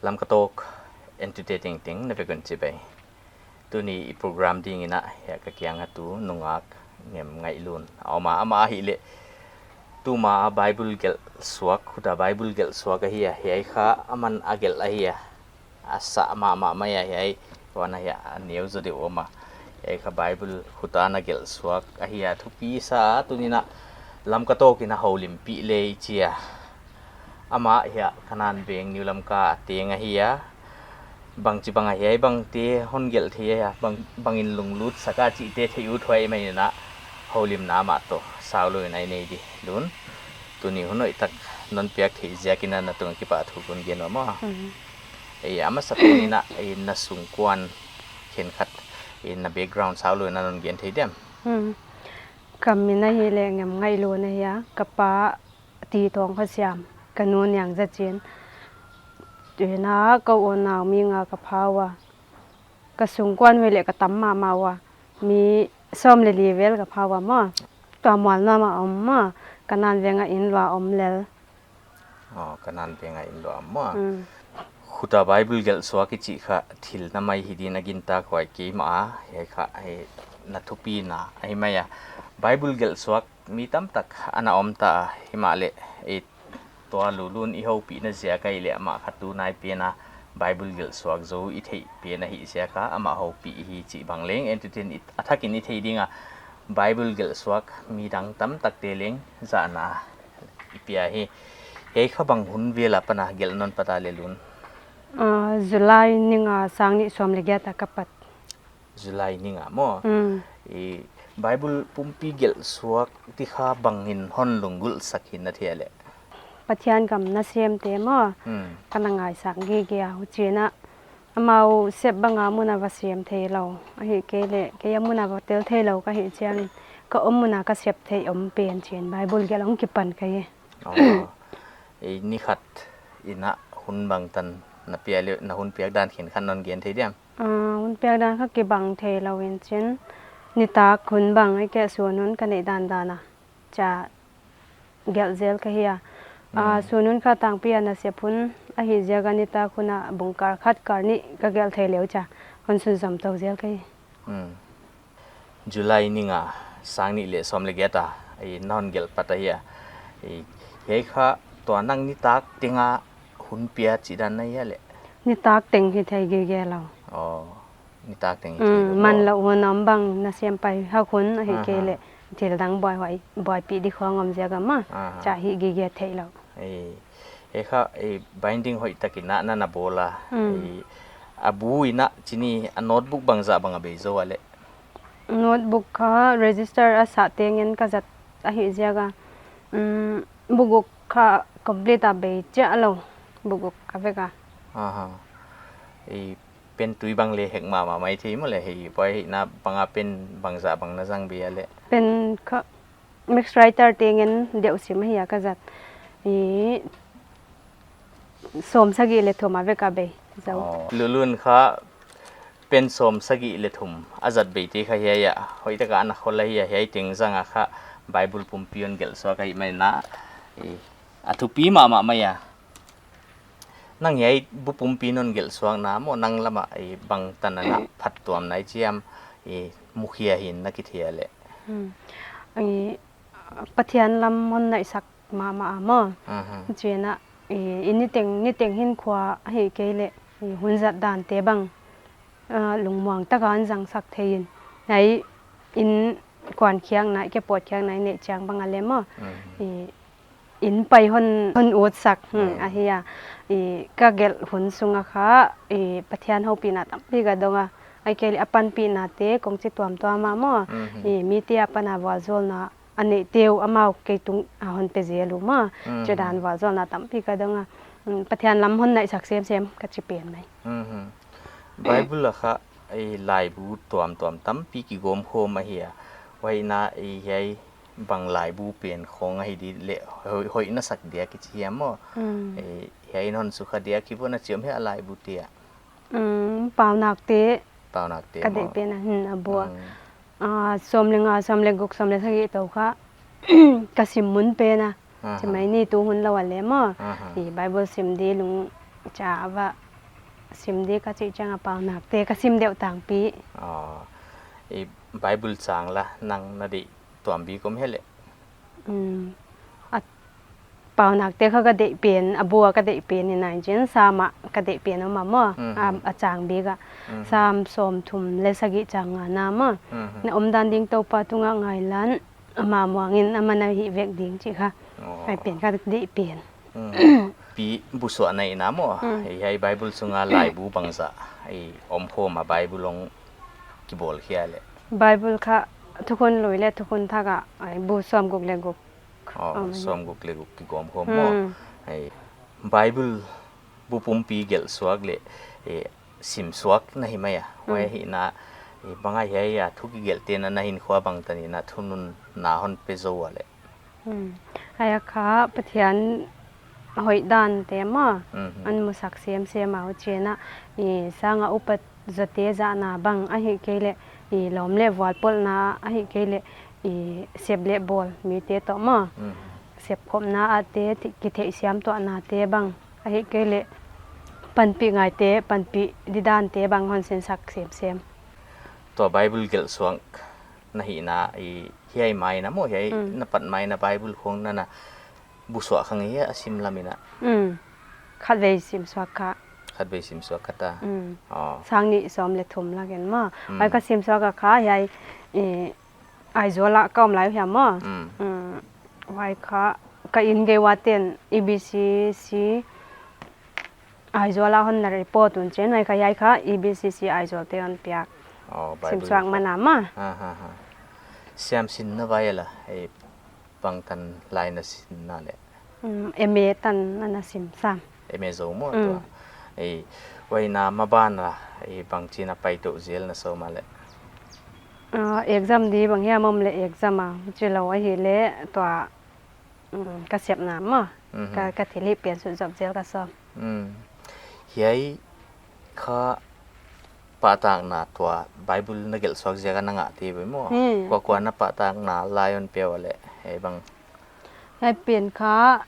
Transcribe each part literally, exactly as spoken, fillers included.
Lamka Talk entute tengteng na vek un chibai. Tuni i program ding in a hiai ka kiang a tu nungak Ngem Ngaih Lun a om a, amah ahihleh tuma a Bible gelh suak, khuta Bible gelh suak ahi a, hiai kha aman a gelh ahi a, a sa mahmah mai a, hiai wan a hiai a neu zaw deuh om a, hiai kha Bible khuta na gelh suak ahi a, thupi sa a, tuni in a Lamka Talk in a houlimpih le i chi a. Amah hiai Kanan Veng, New Lamka a teng ahi a. Bangchibang a hiai bangte hon gelh thei a, bang, bangin lunglut sak a chihte theih uthuai mai in a, houlimna amah toh saulou in i nei di Lun. Tuni hun hoihtak non piak theih ziak in a na tung a kipahthu kon gen uh maw. Mhm. Ei, a masa pen in a, ei, na sungkuan khenkhat, ei, na background saulou in a non gen thei diam? Hmm. Ka min ahihleh Ngem Ngaih Lun ahi a, ka pa Ti Thawng Khasiam, ka nu Niang Za Chin. Tuin a ka unau mi nga ka pha ua. Ka sungkuan uah leh ka tam mahmah ua. Mi sawm leh li vel ka pha ua maw. Tua Mualnuam a om maw. Kanan Veng a inn luah om lel. Oh, Kanan Veng a inn luah om maw. Hmm. Khuta Bible gelh suak i chih kha thil na mai hi din a gintak huai kei mah a, hiai kha, ei, na thupina ahi mai a. Bible gelh suak mi tamtak ana om ta a, himahleh, ei, tua Lulun i houpihna ziak ahihleh amah kha tu nai pen a Bible gelh suak zou i theih pen ahih ziak a amah houpih hi chih bang leng, entute'n i, a thak in i thei ding a, Bible gelh suak midang tamtakte leng zahna i pia hi. Hiai kha bang hun vel apan a gelh non pat a le Lun? Ah, July ni nga, sang nih sawm leh giat a ka pat. July ni nga maw. Mm. I Bible pumpi gelh suak ti kha bangin hon lunggulhsak hi na thei a le? Pathian gam nasemte maw. Mm. Ka na ngaihsak gige a, huchiin a amau sep bang a mun a va sem theilou. Ahihkeileh, kei a mun a va tel theilou ka hih chiangin, ka om mun a ka sep theih om pen chiin Bible gelh hong kipan ka hi. Oh. Ei, ni khat in a hun bangtan na pia le, na hun piak dan khenkhat non gen thei diam? Ah, hun piak dan kha kibang theilou in chin. Nitak hun bang ahihkeileh sun hun ka neih dandan a chia gelh zel ka hi a. Ah, mm, sun hun kha tangpi a nasep hun ahih ziak a nitak hun a bung kal khat kal nih ka gelh thei le uh chia hon sunzom tou zel ka hi. Mm. July ni nga, sang nih leh sawm leh giat a, ei, non gelh pat ahi a. Ei, hiai kha tua nang nitak teng a hun pia chih dan na hi a le? Nitak teng hi thei gige lou. Oh, nitak teng hi thei lou. Mm, man lou hun om bang nasem pai hak hun ahihkeileh, aha, thil dang buaihuai, buaipih di khong om ziak a maw. Aha. Chia hih gige theilou. Ei, ei kha, ei, binding hoihtak in a na na bawl a. Mm. Ei, a bu in a chih ni a notebook bangzah bang a bei zou a le? Notebook kha register a sah tengin ka zat ahih ziak a. Mm, buguk kha complete a bei chiah lou. Buguk a vek a. Aha. Ei, pen tui bang le hek mahmah mai thei maw le, hei, buai hihna bang a pen bangzah bang na zang bei a le? Pen kha Max Writer tengin deuh sim ahi a ka zat. I sawm sagih leh thum a vek a bei zou. Oh, Lulun kha pen sawm sagih leh thum a zat bei te kha hiai a, hoihtak a na khol ahi a, hiai teng zang a kha Bible pumpi hon gelh suak ahih manin a, i, a thupi mahmah mai a. Nang hiai bu pumpi non gelh suakna maw, nang lam a, i, bangtan a na phattuamna i chi hiam, i, mukhia hi'n na kithei a le? Hmm. I, Pathian lam hon naihsak mahmah a maw. Mhm. Chiin a, i, i niteng, niteng hinkhua ahihkeileh, i, hun zat dante bang, ah, lungmuang tak a hon zangsak thei in. Hiai innkuan khiakna, i, kepawt khiakna i neih chiang bang a le maw. Mhm. I, inn pai hon, hon utsak, hmm, mm, ahi a. I, ka gelh hun sung a kha, i, Pathian houpihna tampi ka dong a. Ahihkeileh a panpihnate kong chi tuamtuam a maw. Mhm. I, mite apan a vualzawlna a neihte uh amau kei tung a hon pe zel uh maw. Mhm. Chih dan vualzawlna tampi ka dong a. Mm, Pathian lam hon naihsak semsem ka chi pen mai. Mhm. Bible a kha, i, laibu tuamtuam tampi kigawm khawm ahi a. Huai in a, i, hiai bang laibu pen khawng ahi di le, hoi, hoih na sak dia kichi hiam maw? Mm. Eh, hiai in hon sukha dia kibu na chiam hia laibu te a? Mm, Paunakte. Paunakte maw? Ka deih pen a, hmm, a bua. Mm. Ah, sawm leh nga, sawm leh guk, sawm leh sagih toh kha ka sim mun pen a. Aha. Chimai ni tu hun lou a le maw. Aha. I Bible sim di lung cha va Sim di ka chih chiang a Paunakte ka sim deuh tangpi. Ah, i Bible chang la nang na deih tuam bik om hia leh? Um, a Paunakte kha ka deih pen, a bu a ka deih pen in a, in chin Sam a ka deih pen om a maw. Mhm. A, a chang bik a. Mhm. Sam sawmthum leh sagih chang nga na maw. Mhm. Na omdan ding Toupa tungah ngaihlan, ama muang in amah na hih vek ding chih kha. Oh. Hiai pen kha ka deih pen. Mm. Pi, bu suahna in a maw. Mm. Hiai Bible sunga laibu bangzah i om khawm a, Bible hong kibawl khia leh? Bible kha Thukhun Lui leh Thukhun Thak a, ai, bu sawmguk leh guk. Oh, om hi. Sawmguk leh guk kigawm khawm maw. Mm. Ai, Bible bu pumpi gelh suak leh, eh, sim suak na hi mai a. Mm. Huai ahihna, eh, bang a hiai a thu kigelhte na, na hinkhua bangtan in a thununna hon pe zou a leh? Hmm. Hiai a kha Pathian hoihdante maw. Mhm. Hon musak semsem a, huchiin a, i sang a upa zawte zahna bang, ahihkeileh i lawm leh vual pawlna, ahihkeileh i sep leh bawl mite toh maw. Mhm. Sepkhopna a te, thi-, kitheihsiam tuahnate bang, ahihkeileh panpih ngaite, panpih didante bang hon sinsak semsem. Tua Bible gelh suak na hihna, i hiai mai na maw, hiai Mm. na pat mai na Bible khawng na na bu suak kha ngei hia, a sim lam in a? Mm. Khatvei sim suak kha. Khatvei sim suak kha ta. Mm. Oh. Sang nih sawm leh thum lak in maw. Mm. Huai ka sim suak a kha hiai, i, Aizawl a ka om lai uh hia maw. Mm. Mm. Huai kha ka inn gei ua ten E B C C Aizawl a hon na report un chin, huai kha, hiai kha E B C C Aizawl te hon piak. Oh, Bible sim suak kha. Mana maw. Ha, ha, ha. Siam sin na vai la, eh, bangtan lai na sin na leh? Mm, M A tan na na sim sam. M A zou maw Mm. tua. Eh, huai na maban la, eh, bangchi na pai tou zel na sawm a leh? Ah, exam di bang hiam om leh exam a, chilou ahihleh tua Mm, ka sepna maw. Mhm. Ka, ka thilhih pen sut zop zel ka sawm. Mm. Hiai kha pahtakna tua Bible na gelh suak ziak a na ngah te ve maw. Hmm. Kuakua na pahtakna lai hon pia ua leh, hiai bang? Hiai pen kha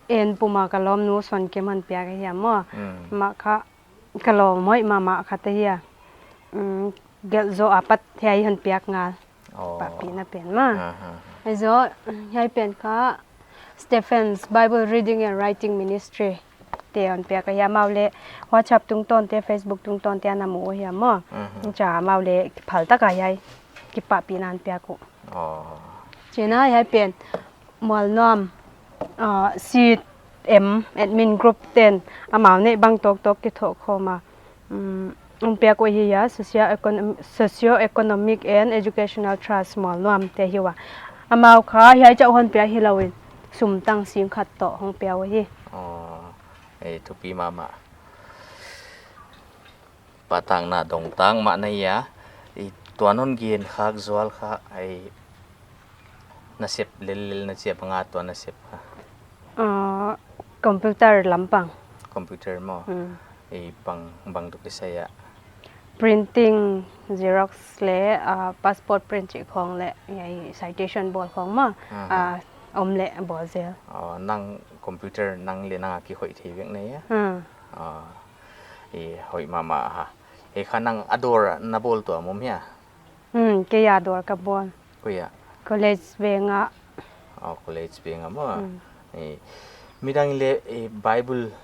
en puma ka lawmnu Suan Kim hon piak ahi a maw. Mm. Mah kha ka lawm hoih mahmah khat ahi a. Mm, gelh zoh apat hiai hon piak ngal. Oh. Pahpihna pen maw. Aha. Huai zoh, hiai pen kha Stephen's Bible Reading and Writing Ministry te hon piak ahi a, amau leh WhatsApp tungtawn te, Facebook tungtawn te a na mu ahi a maw. Mhm. Cha amau leh phal tak a hiai kipahpihna hon piak uh. Oh. China hiai pen Mualnuam, ah, C M admin group ten amau neih bang tawktawk kithoh khawm a. Um, hon piak uh ahi a, socio-econ-, socio-economic and educational trust Mualnuam te hi ua. Amau kha hiai chauh hon piak hilou in, sum tang sing khat toh hon piak uh ahi. Oh, eh, thupi mahmah. Pahtakna dong tang mah na hi a, i tuan hon gen khak zual kha, i na sep lellel na chi a bang a tua na sep kha? Ah, computer lampang. Computer maw? Hmm. I bang, bang tuk kisai a? Printing, xerox leh, ah, passport print chih khawng leh, hiai citation bawl khawng maw, Aha. ah, om leh bawl zel. Oh, nang computer nang leh nang a kihoih thei vek na hia? Hmm. Ah. I hoih mahmah a. Hiai kha nang a dawr a na bawl tuam om hia? Hmm, kei a dawr ka bawl. Koi a? College veng a. Oh, college veng a maw. Hmm. I midang leh, i Bible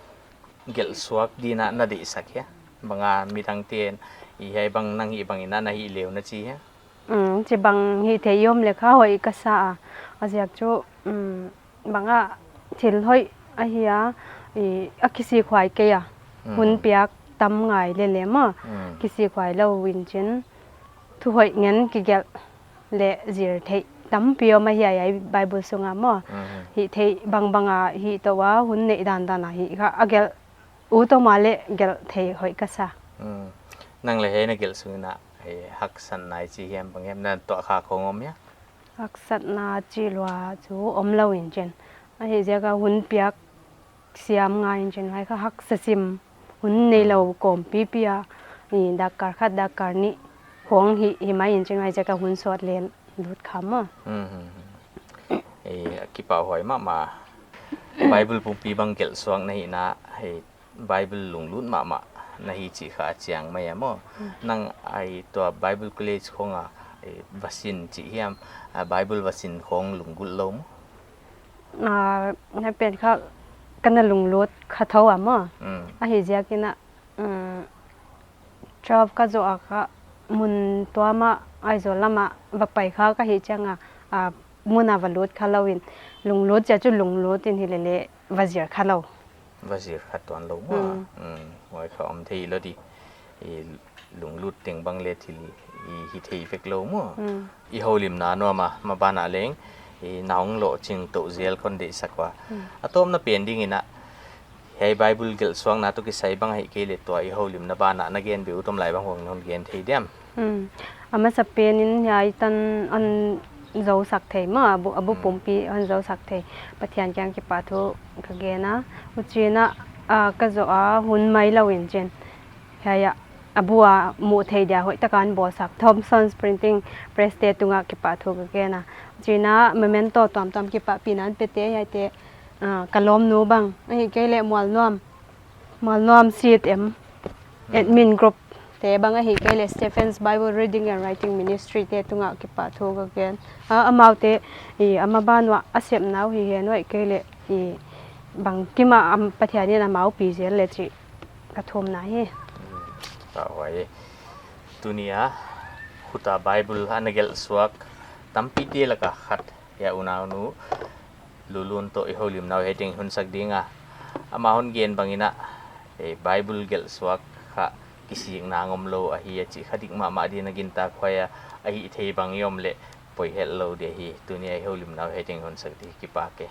gelh suak ding a na deihsak hia? Bang a midang ten, i hiai bang nang hih bang in a na hih leh uh na chi hia? Hmm, chibang hih theih om leh kha hoih ka sa a. A ziak chu, hmm, bang a thil hoih ahi a, i, a kisik huai kei a. Hmm. Hun piak tam ngai lele maw. Hmm. Kisik huai lou in chin. Thu hoih ngen kigelh leh zir theih tampi om ahi a hiai Bible sung a maw. Hmm. Hih theih bangbang a hih toh a hun neih dandan a hih kha a gelh ut om a leh gelh theih hoih ka sa. Hmm. Nang leh hiai na gelh sung in a, eh, haksatna i chi hiam bang hiam na tuah kha khawng om hia? Haksatna chih lua chu om lou in chin. Ahihziak a hun piak siam ngai in chin, huai kha haksa sim, hun neilou kawm pipi a, i dakkal khat dakkal nih khawng hi, hi mai in chin, huaiziak a hun sawt leh lut kha maw. Hmm, hmm, hmm. Eh, a kipahhuai mahmah. Bible pumpi bang gelh suak na hihna, hei, Bible lunglut mahmah na hi chih kha a chiang mai a maw. Nang ai tua Bible College khong a, eh, va sin chih hiam, a Bible va sin khong lunggulh lou maw? A, na pen kha ka na lunglut kha thou a maw. Mm. Ahi ziakin a, mm, twelve ka zoh a kha mun tuam a Aizawl lam a va pai kha ka hi chiang a, a, mun a va lut kha lou in, lunglut chia chu lunglut in hi lele va zir kha lou. Va zir kha tuan lou maw. Mm. Mm. Huai kha om thei lou di. I lunglut teng bang le thil i hi thei vek lou maw. Mm. I houlimna nuam a, maban ah leng, i na hong lohching tou zel kon deihsak ua. Mm. A tawpna pen dingin a, hiai Bible gelh suakna toh kisai bang ahihkeileh tua i houlimna ban ah na gen beh ut om lai bang hong non gen thei diam. Mm. A masa pen in hiai tan hon zou sak thei maw, a bu, a bu Mm. pumpi hon zou sak thei. Pathian kiang kipahthu ka gen a. Huchiin a, a, ka zoh a hun mai lou in chin. Hiai a, a bu a muh theih dia hoih taka hon bawlsak Thompson's Printing Press te tungah kipahthu ka gen a. Huchiin a memento tuamtuam kipahpihna hon pete hiaite, a, ka lawmnu bang, ahihkeileh Mualnuam, Mualnuam C T M, Mm. admin group te bang ahihkeileh Stephen's Bible Reading and Writing Ministry te tungah kipahthu ka gen. A, amaute, i, a maban uah a sepna uh hi hen uh ahihkeileh, i, bangkim a, am, Pathian in amau pi zel le chih ka thumna hi. Mm, ka huai. Tuni a, khut a Bible ana gelh suak tampite laka khat, hiai unaunu Lulun toh i houlimna uh hiai teng hun sak ding a. Amah hon gen bangin a, eh, Bible gelh suak kha kisikna ngam lou ahi a chih kha dik mahmah din a gintak huai a, ahihthei bang i om leh poi het lou di ahi. Tuni a i houlimna uh hiai teng hun sak di, kipak e.